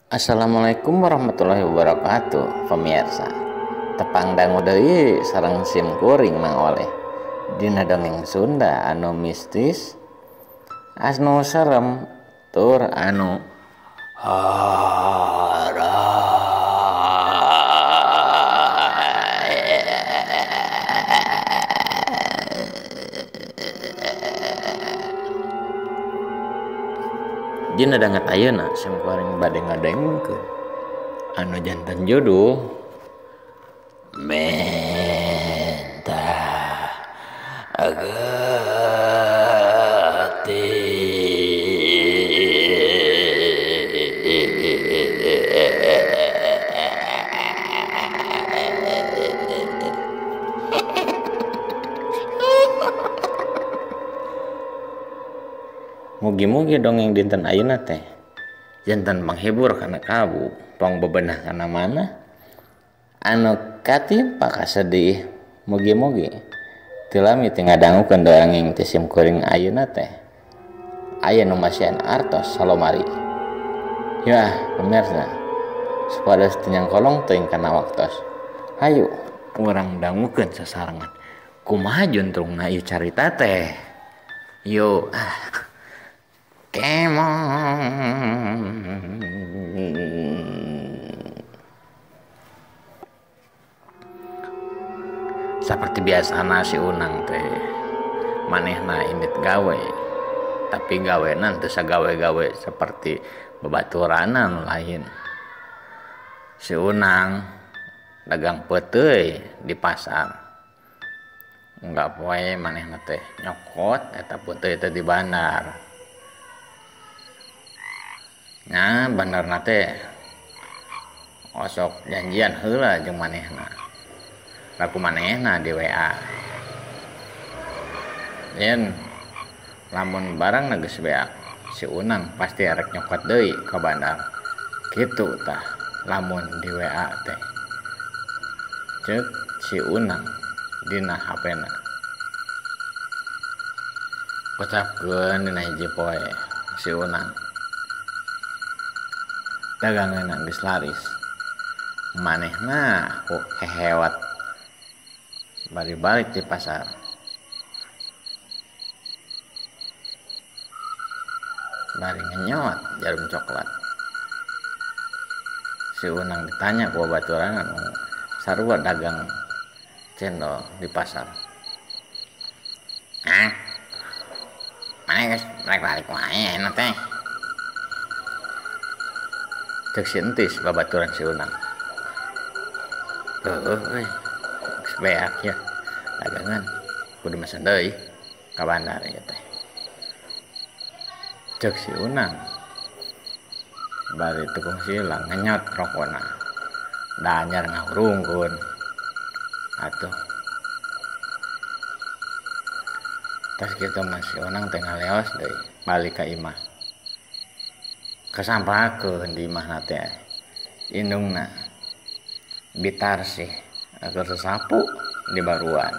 Assalamualaikum warahmatullahi wabarakatuh pemirsa. Tepang dangu deui sareng sim kuring Mang Oleh dina dongeng Sunda anu mistis, anu serem, tur anu horor. Dina danget ayeuna sim kuring bade ngadengkeun anu janten judul Menta Getih. Mugi-mugi dongeng dinten ayeuna teh janten panghibur kana kabu, pang bebenah kana mana anu katimpa kasedih. Mugi-mugi teu lami teu ngadangukeun dongeng ti sim kuring ayeuna teh aya nu masihan artos salomari. Ya pemirsa, supados teu nyangkolong teuing kana waktos, hayu urang dangukeun sasarengan kumaha juntrungna ieu carita teh. Yo ah kemong. Seperti biasana si Unang teh manehna indit gawe, tapi gawena teu sagawe-gawe seperti babaturanna nu lain. Si Unang dagang peuteuy di pasar. Enggak poe manehna teh nyokot eta peuteuy teh di bandar. Nah, bandarna teh osok janjian heula jeung manehna. Laku manehna di WA. Yen lamun barang geus beak, si Unang pasti arek nyokot deui ka bandar. Kitu tah lamun di WA teh. Ceuk si Unang dina HP-na. Ucapkeun dina hiji poe si Unang. Dagangan geus laris, manehna ku hehewat bari balik di pasar. Bari ngenyot jarum coklat. Si Unang ditanya ku babaturan anu sarua dagang cendol di pasar. Hah? Maneh geus balik wae ayeuna teh. Cek si Entis babaturan si Unang. Heuh euy, geus beak ya dagangan kudu mesen deui ka bandar ieu teh. Cek si Unang bari tukung silang ngenyot rokona. Da anyar ngahurungkeun atuh. Tas kitu mah si Unang teh ngaleos deui balik ka imah. Kesampakeun di imahna teh indungna bitar sih agar sesapu di baruan.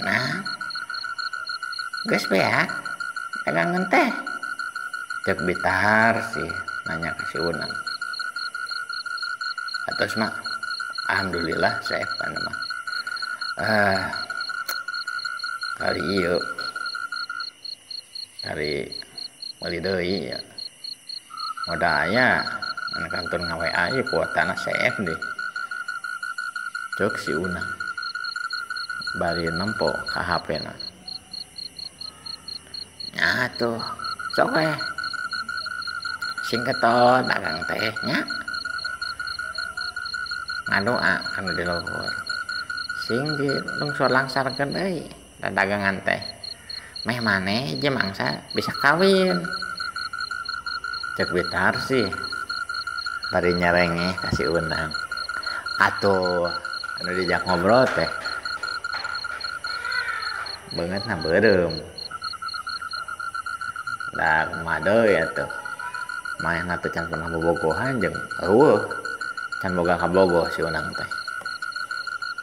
Nah, geus beak dagangan teh. Cek bitar sih nanya ke si Unang. Atos mah alhamdulillah seep mah. Kali ieu kali meuli deui ya. Modal aya ngan kantor nga-WA ieu kuotana seep deui. Cek si Unang bari nempo ka HP-na. Nya tuh sok we sing ketot dagang teh nya. Ngadoa kana di luhur sing dilungsur langsarkeun deui dagangan teh. Meh maneh jeung mangsa bisa kawin. Cek bitar sih bari nyerengeh ka si Unang. Atuh anu diajak ngobrol teh beungeutna beureum. Da kumaha deui atuh. Manehna teh can pernah bobogohan jeung eueuh can boga kabogoh si Unang teh.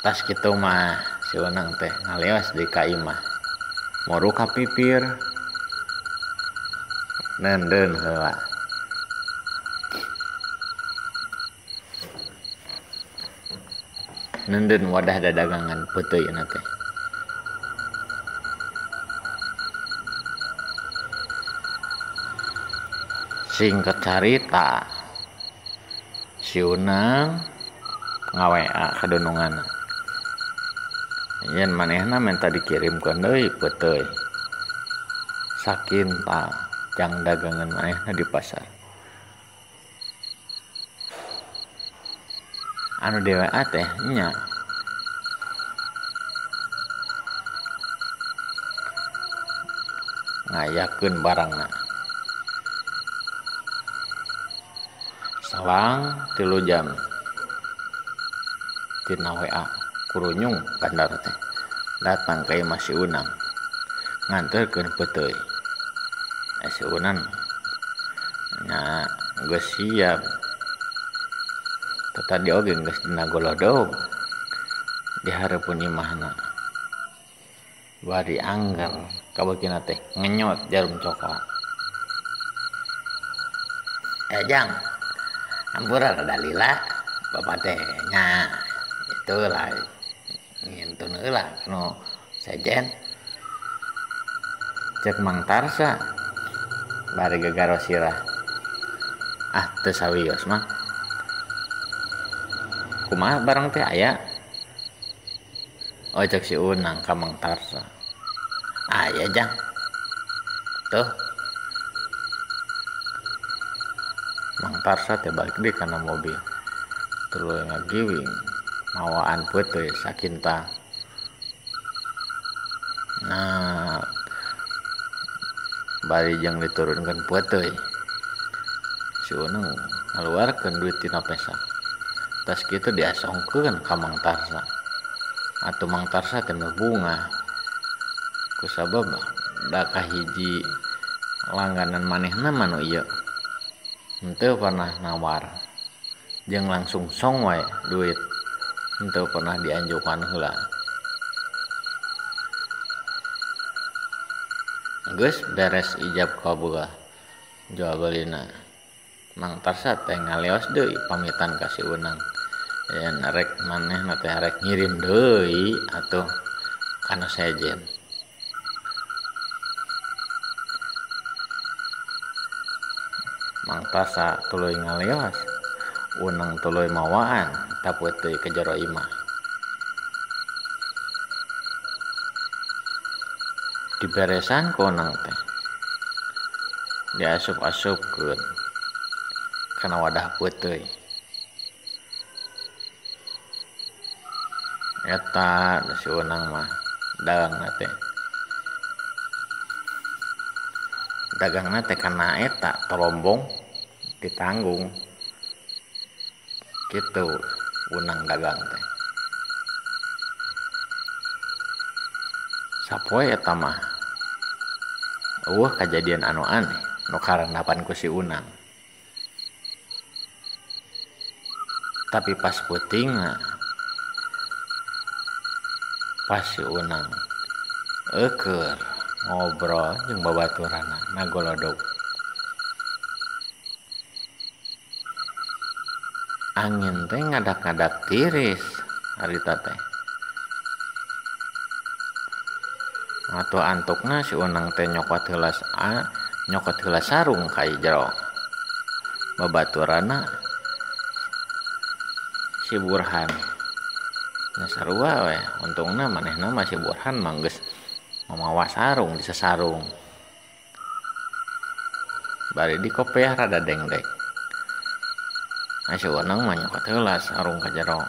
Tas kitu mah si Unang teh ngaleos deui ka imah. Moru ka pipir. Neundeun heula. Neundeun wadah dadagangan peuteuyna teh. Singkat carita, si Unang nga-WA ka dununganna. Yen manehna menta dikirimkeun deui peuteuy. Sakintal jang dagangan manehna di pasar. Anu di WA teh nya. Ngayakeun barangna. Selang 3 jam tina WA kurunyung bandar teh datang ka imah si Unang nganterkeun peuteuy. Si Unang nya geus siap. Tadi oge geus dina golodog di hareupeun imahna. Bari angger kabeukina teh ngenyot jarum coklat. Jang, ampura rada lila bapak teh nya itulah ngintun heula nu sejen. Cek Mang Tarsa bari gegaro sirah. Ah teu sawios mah. Kumaha barang teh aya? Oh cek si Unang ka Mang Tarsa. Aya jang. Tuh. Mang Tarsa teh balik deui kana mobil. Tuluy ngagiwing mawaan peuteuy sakinta. Nah, bari jeung diturunkeun peuteuy. Si Unang ngaluarkeun duit tina pesak. Tas kitu diasongkeun ka Mang Tarsa. Atuh Mang Tarsa teh bunga. Kusabab da kahiji langganan manehna mah nu ieu. Henteu pernah nawar. Jeung langsung song wae duit. Henteu pernah dianjukan heula. Geus beres ijab kabul jual belina. Mang Tarsa teh ngaleos deui pamitan ka si Unang. Yen rek manehna teh rek ngirim deui atuh kana sejen. Mang Tarsa tuluy ngaleos, Unang tuluy mawaan tapeuteui ka jero imah. Diberesan ku Unang teh. Diasup-asupkeun kana wadah peuteuy. Eta si Unang mah dagangna teh. Dagangna teh kana eta tolombong ditanggung. Kitu Unang dagang teh. Sapoe eta mah eueuh kajadian anu aneh nu karandapan ku si Unang. Tapi pas peutingna pas si Unang eueur ngobrol jeung babaturanna nagolodog. Angin teh ngadak-ngadak tiris harita teh. Atuh antukna si Unang teh nyokot heula sarung ka jero. Babaturanna si Burhan. Nah sarua we, untungna manehna mah si Burhan mah geus mamawa sarung di sasarung. Bari di kopeah rada dengdek. Nah, si Unang mah nyokot heula sarung ka jero.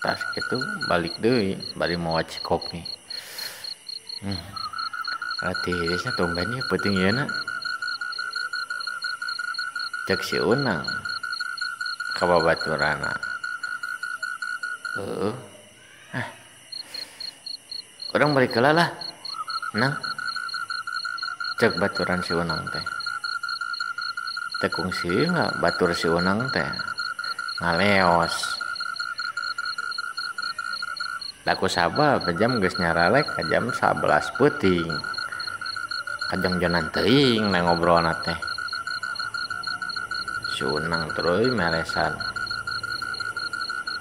Tas kitu balik deui bari mawa cikopi. Ratirisna tumben ieu peuting ieu na. Cek si Unang ka babaturanna. Heeh. Ah. Urang balik heula lah. Nang. Cek baturan si Unang teh. Teh kungsi batur si Unang teh ngaleos. Laku sabab jam geus nyaralek ka jam 11 peuting. Kajongjonan teuing na ngobrolna teh. Si Unang terus meresan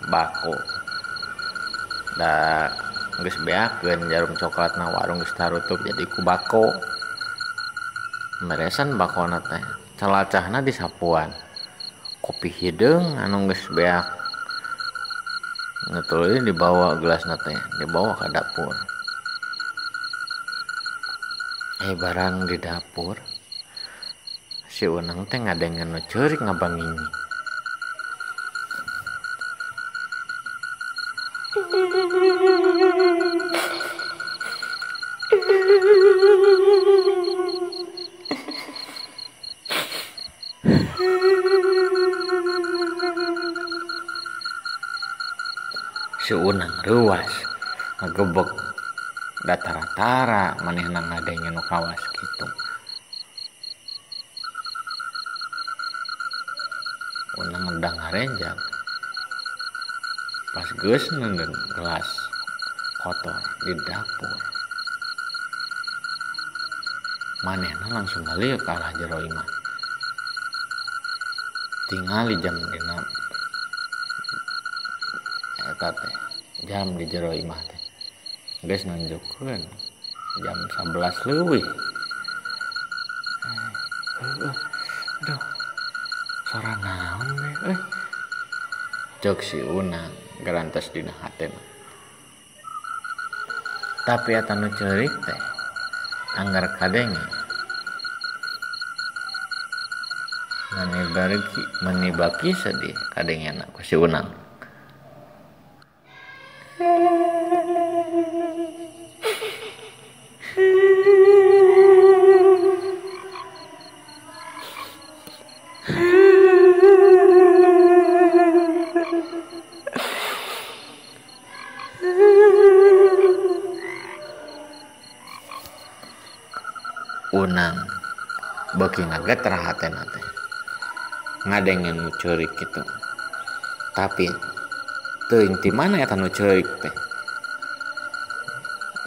bako. Da geus beakeun jarum coklatna warung geus tarutup jadi ku bako. Meresan bakona teh calacahna disapuan. Kopi hideung anu geus beak. Tuluy dibawa gelasna teh, dibawa ka dapur. Barang di dapur si Unang teh ngadengen nu ceurik ngabangingi. Si Unang reuas ngagebeg datara-tara manehna ngadengen nu kawas kitu. Unang udah ngarenjang pas geus neundeun gelas kotor di dapur. Manehna langsung ngalieu ka arah jero imah. Tingali jam dina eta teh, jam di jero imah teh geus nunjukkeun jam 11 leuwih. Aduh, sora naon we euy? Cek si Unang gerantos dina hatena. Tapi eta nu ceurik teh anggar kadenge manibaki sedih kadengena ku si Unang. Unang beuki ngageter hatena teh ngadengen nu ceurik kitu. Tapi teuing ti mana eta nu ceurik teh?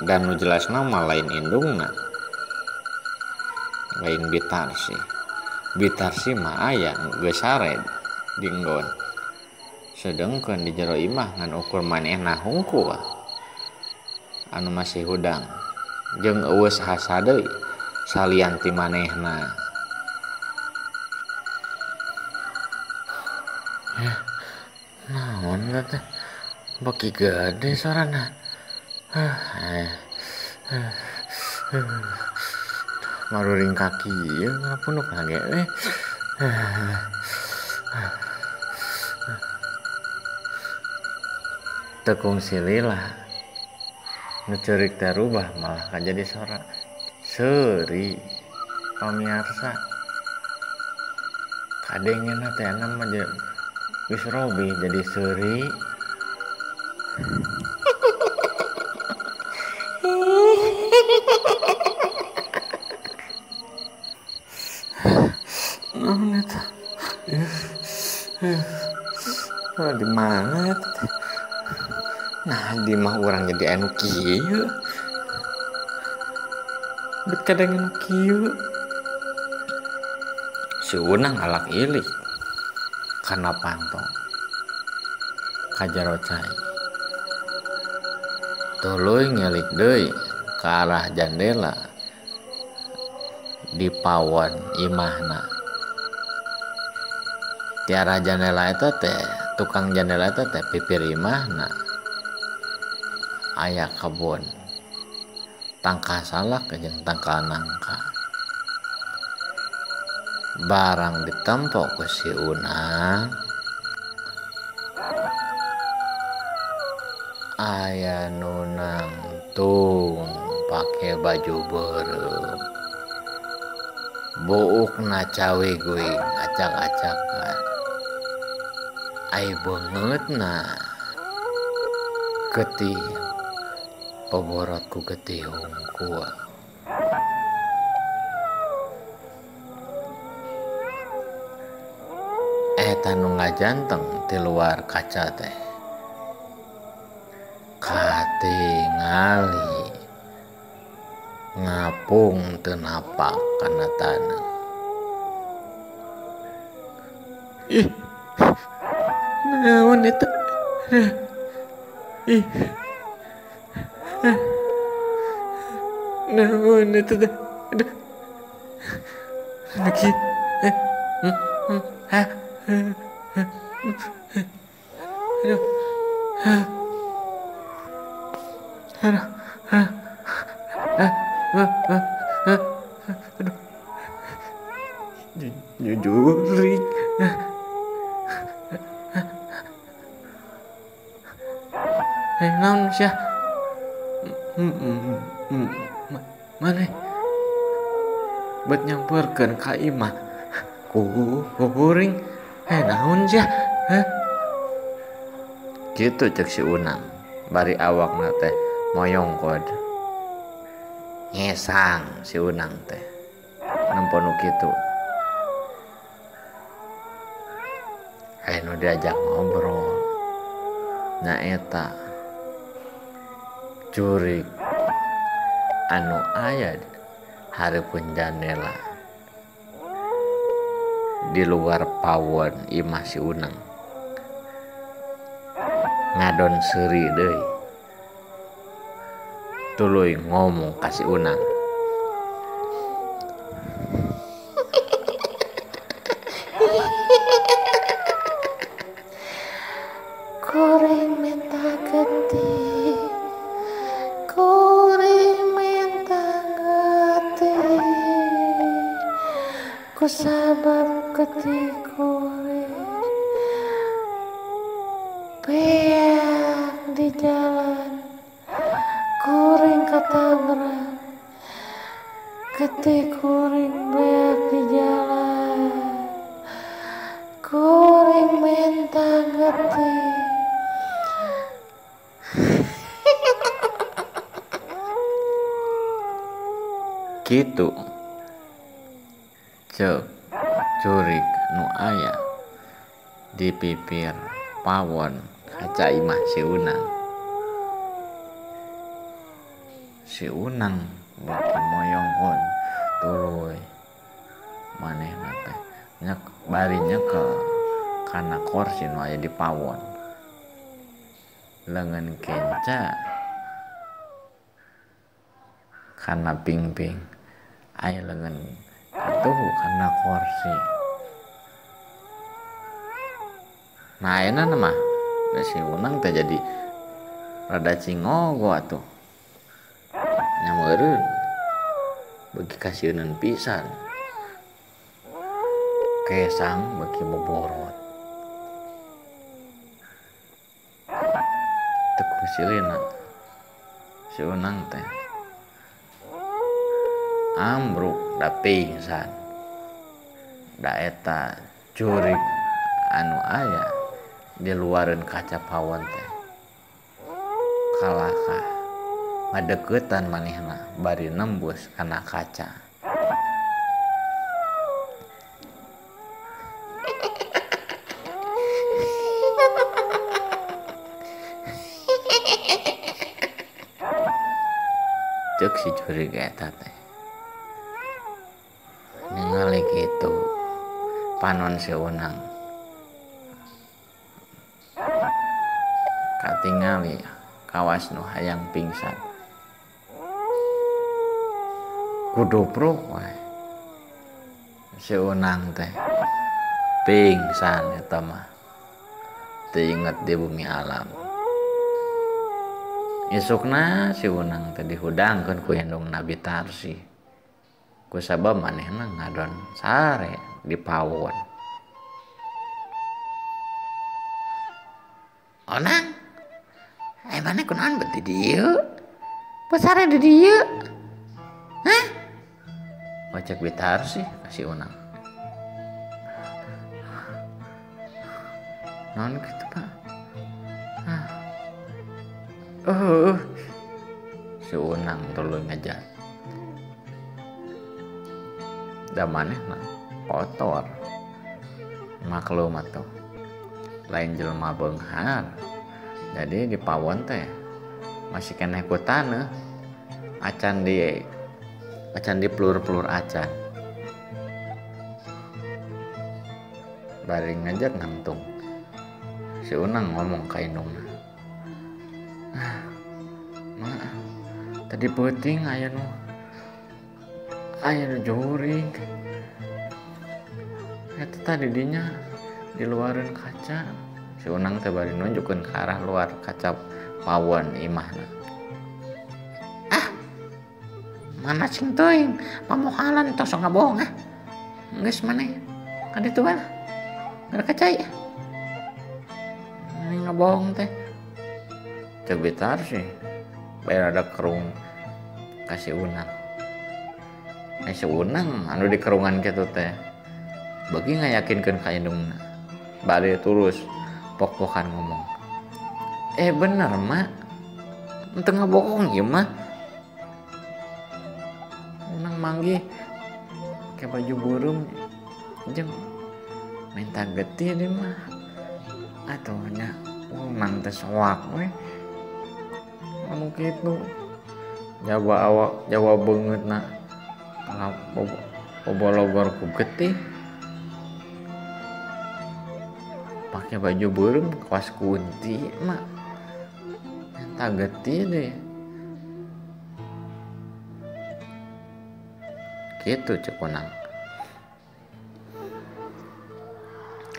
Dan nu jelasna mah lain indungna, lain Bitarsi. Bitarsi mah aya geus sare di enggon. Sedengkeun di jero imah ngan ukur manehna hungkul anu masih hudang jeung eueus saha deui salian ti manehna. Naon teh beuki gede sorana. Maruring kaki ieu ngapunuk ge euy. Teu kungsi lila nu ceurik teh rubah malah kajadi sora seuri pamiarsa. Kadengena teh mah geus robih jadi seuri. Naon eta? Di mana eta teh? Nah, di mah urang jadi anu kieu. Bet kadengen kieu. Si Unang alak ilik kana panto ka jero cai. Tuluy ngelik deui ka arah jandela di pawon imahna. Ti arah jandela eta teh, tukang jandela eta teh pipir imahna aya kebon tangkal salak jeung tangkal nangka. Barang ditempo ku si Unang aya nu nangtung pake baju beureum, buukna cawe guing acak-acakan, ai beungeutna getih paborot ku getih hungkul. Eta nu ngajanteng ti luar kaca teh katingali ngapung teu napak kana taneuh. Ih, naon eta? Ih, Naon eta teh? Aduh. Lagi. Aduh. Aduh. Aduh. Jurik. Naon sia? Maneh bet nyamperkeun ka imah ku kuring. Naon sia? Kitu cek si Unang bari awakna teh moyongkod. Ngesang si Unang teh nempo nu kitu. Aya nu diajak ngobrol nyaeta jurig anu aya hareupeun jandela di luar pawon imah si Unang ngadon seuri deui tuluy ngomong ka si Unang. Kuring minta getih, kuring minta getih, ku sabab getih kuring beak di jalan, kuring ketabrak, getih kuring beak di jalan, kuring minta getih. Kitu cek jurig nu aya di pipir pawon kaca imah si Unang. Si Unang beuki moyongkon tuluy manehna teh bari nyekel kana kursi nu aya di pawon. Leungeun kenca kana pingping aya leungeun katuhu kana kursi. Nah ayeuna mah si Unang teh jadi rada cingogo atuh. Nya meureun beuki kasieuneun pisan. Kesang beuki boborot. Teu kusilina si Unang teh ambruk da pingsan. Da eta jurig anu aya di luareun kaca pawon teh kalakah ngadeukeutan manehna bari nembus kana kaca. Ceuk si jurig eta teh ningali kitu panon si Unang katingali kawas nu hayang pingsan kudupruk wae si Unang teh pingsan eta mah teu inget di bumi alam. Isukna si Unang teh dihudangkeun ku indung Nabi Tarsi kusabab manehna ngadon sare di pawon. Onang, maneh kunaon bet di dieu? Besare di dieu? Hah? Wacek Bitarsi ka si Unang. Naon kitu, Pak? Hah. Si Unang tuluy ngejat. Da manehna kotor. Maklum atuh. Lain jelema beunghar. Jadi di pawon teh masih keneh ku taneuh. Acan di pelur-pelur acan. Bari ngajak nangtung. Si Unang ngomong ka indungna. "Ah, mak, tadi peuting aya nu Aya nu jurig. Eta tadi dinya di luareun kaca. Si Unang teh bari nunjukkeun ka arah luar kaca pawon imahna. Ah. Mana cing teuing pamohalan tos ngabohong ah. Geus maneh ka ditu bae. Gara kaca ieu. Ngabohong teh. Cek Bitar sih. Bae rada kerung ka si Unang. Si Unang anu di kerungan kitu teh. Bagi ngayakinkeun ka indungna. Bari terus pok-pokan ngomong. Bener mak. Teu ngabohong ieu mah. Unang manggih ke baju beureum jeung minta getih deui mah. Atuh nya Unang teh soak we. Anu kitu. Jawa awak Jawa beungeutna bobologor ku getih. Pakai baju beureum kawas kunti mak. Minta getih deh. Kitu cek Unang.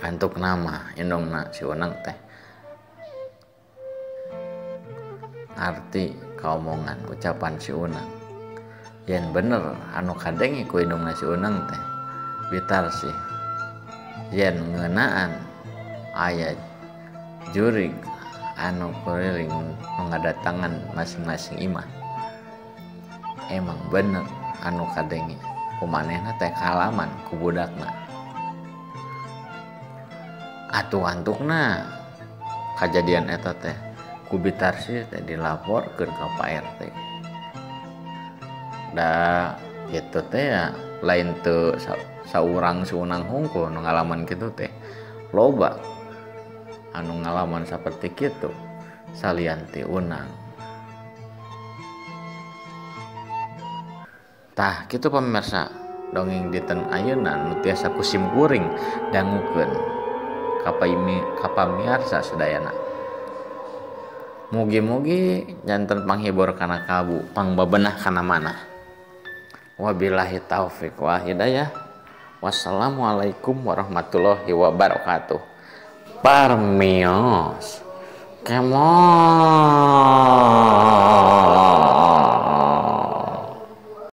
Antuk nama indungna si Unang teh. Arti kaomongan ucapan si Unang. Yen bener anu kadenge ku indungna si Unang teh. Bitar sih. Yen ngeunaan aya jurig anu kuriling ngadatangan masing-masing imah. Emang bener anu kadenge ku manehna teh kalaman ku budakna. Atuh antukna kajadian eta teh ku Bitar sih teh dilaporkeun ka Pak RT. Da kitu teh ya lain teu saurang si Unang hungkul nu ngalaman kitu teh. Loba anu ngalaman saperti kitu salian ti Unang. Tah kitu pamirsa dongeng dinten ayeuna nu tiasa ku sim kuring dangukeun ka pamiarsa sadayana. Mugi-mugi janten panghibur kana kalbu, pangbebenah kana manah. Wabillahi taufik wal hidayah. Wassalamualaikum warahmatullahi wabarakatuh. Parmios. Come on.